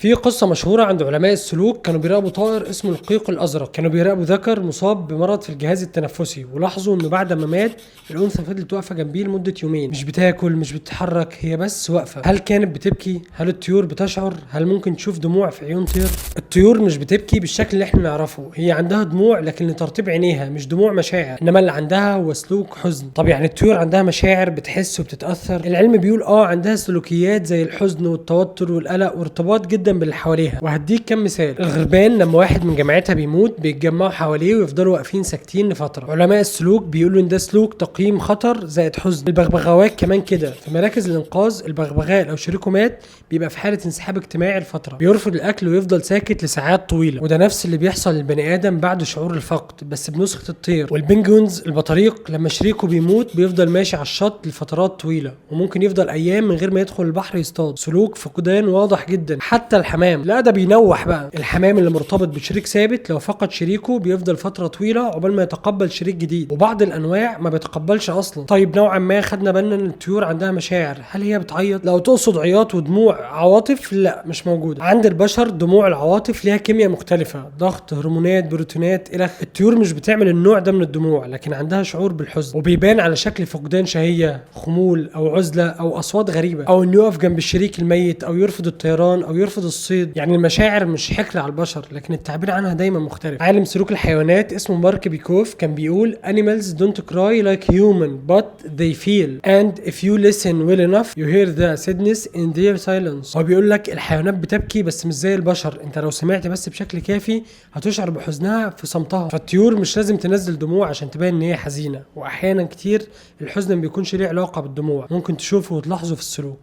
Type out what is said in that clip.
في قصة مشهورة عند علماء السلوك، كانوا بيراقبوا طائر اسمه القيق الأزرق. كانوا بيراقبوا ذكر مصاب بمرض في الجهاز التنفسي، ولاحظوا انه بعد ما مات الأنثى فضلت واقفة جنبيه لمدة يومين، مش بتاكل مش بتتحرك، هي بس واقفة. هل كانت بتبكي؟ هل الطيور بتشعر؟ هل ممكن تشوف دموع في عيون طير؟ الطيور مش بتبكي بالشكل اللي احنا نعرفه، هي عندها دموع لكن لترطيب عينيها، مش دموع مشاعر، انما اللي عندها هو سلوك حزن. طب يعني الطيور عندها مشاعر، بتحس وبتتأثر؟ العلم بيقول عندها سلوكيات زي الحزن والتوتر والقلق وارتباط جدا باللي حواليها. وهديك كم مثال. الغربان لما واحد من جماعتها بيموت بيتجمعوا حواليه ويفضلوا واقفين ساكتين لفترة. علماء السلوك بيقولوا ان ده سلوك تقييم خطر زائد حزن. البغبغاوات كمان كده، في مراكز الانقاذ البغبغاء لو شريكه مات بيبقى في حاله انسحاب اجتماعي لفترة، بيرفض الاكل ويفضل ساكت لساعات طويلة، وده نفس اللي بيحصل للبني ادم بعد شعور الفقد بس بنسخه الطير. وال penguins البطاريق لما شريكه بيموت بيفضل ماشي على الشط لفترات طويلة، وممكن يفضل ايام من غير ما يدخل البحر يصطاد. سلوك فقدان واضح جدا. حتى الحمام، لا ده بينوح بقى. الحمام اللي مرتبط بشريك ثابت لو فقد شريكه بيفضل فترة طويلة عقبال ما يتقبل شريك جديد، وبعض الانواع ما بيتقبلش اصلا. طيب نوعا ما خدنا بالنا ان الطيور عندها مشاعر، هل هي بتعيط؟ لو تقصد عياط ودموع عواطف، لا مش موجودة. عند البشر دموع العواطف ليها كيمياء مختلفة، ضغط، هرمونات، بروتينات، الى الطيور مش بتعمل النوع ده من الدموع، لكن عندها شعور بالحزن، وبيبان على شكل فقدان شهية، خمول او عزله او اصوات غريبة، او انه يقف جنب الشريك الميت، او يرفض الطيران، او يرفض الصيد. يعني المشاعر مش حكر على البشر، لكن التعبير عنها دايما مختلف. عالم سلوك الحيوانات اسمه مارك بيكوف كان بيقول animals don't cry like human but they feel and if you listen well enough you hear the sadness in their silence. هو بيقول لك الحيوانات بتبكي بس مش زي البشر، انت لو سمعت بس بشكل كافي هتشعر بحزنها في صمتها. فالطيور مش لازم تنزل دموع عشان تبين ان هي حزينة، واحيانا كتير الحزن ما بيكونش ليه علاقة بالدموع، ممكن تشوفه وتلاحظه في السلوك.